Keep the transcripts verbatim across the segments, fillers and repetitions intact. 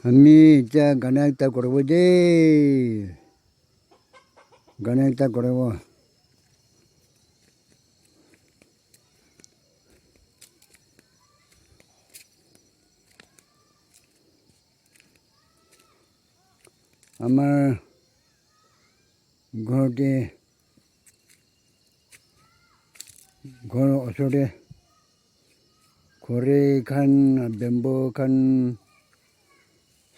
Ami etiya gana ekta kuribo de. Gana ekta kuribo. Amar ghor te, ghor osor te khuri khan, bamboo khan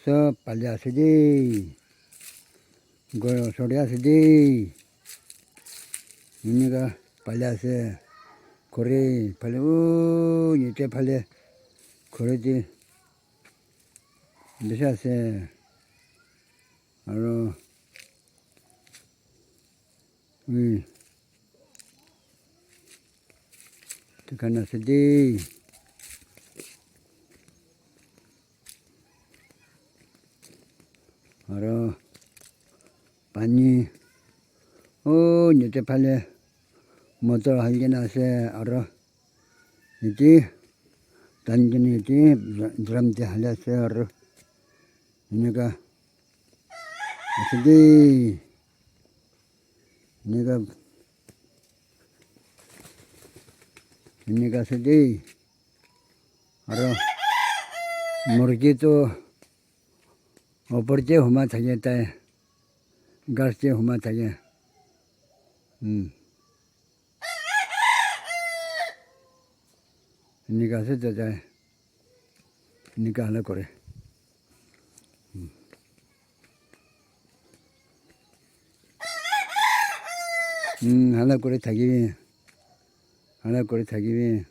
sob phali ase de. Ghor osor te ase de. Enika phali ase. Khuri phale, uh, niche phale khuri te bishi ase. Aro, ui, etu khan ase de. Aro pani, oh, niche phale motor hali kena ase. Aro ete tani kena ete drum te hali ase aro enika ase de. Enika, enika ase de. Aro murgi toh upor te huma thake tai. Ghas te huma thake. Hmm. Enika ase tai, tai. Enika hala kore. Hmm. Hmm, hala kore thakibi. Hala kore thakibi.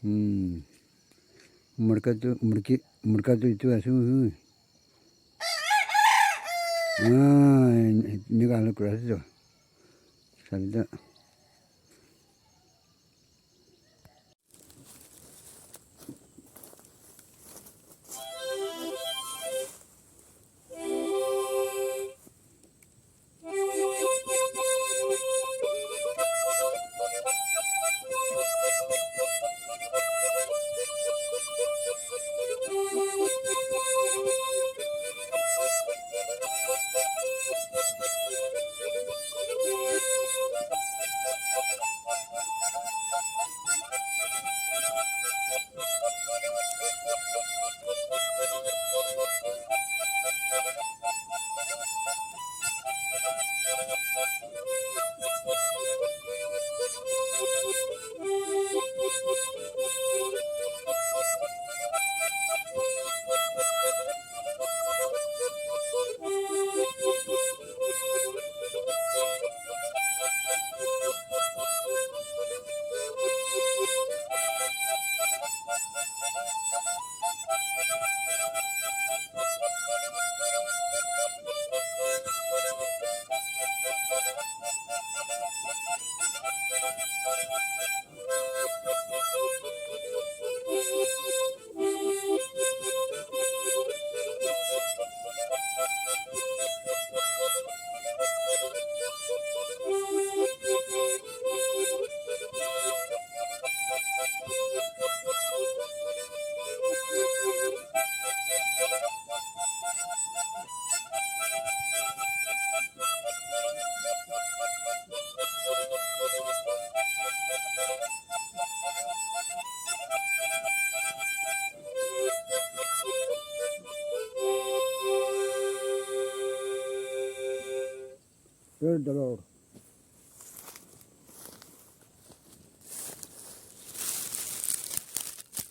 Hmm. Murga tu, murgi, murga tu etu ase, hui. Ah, enika hala kore ase tu. Sabi ta. Praise the Lord.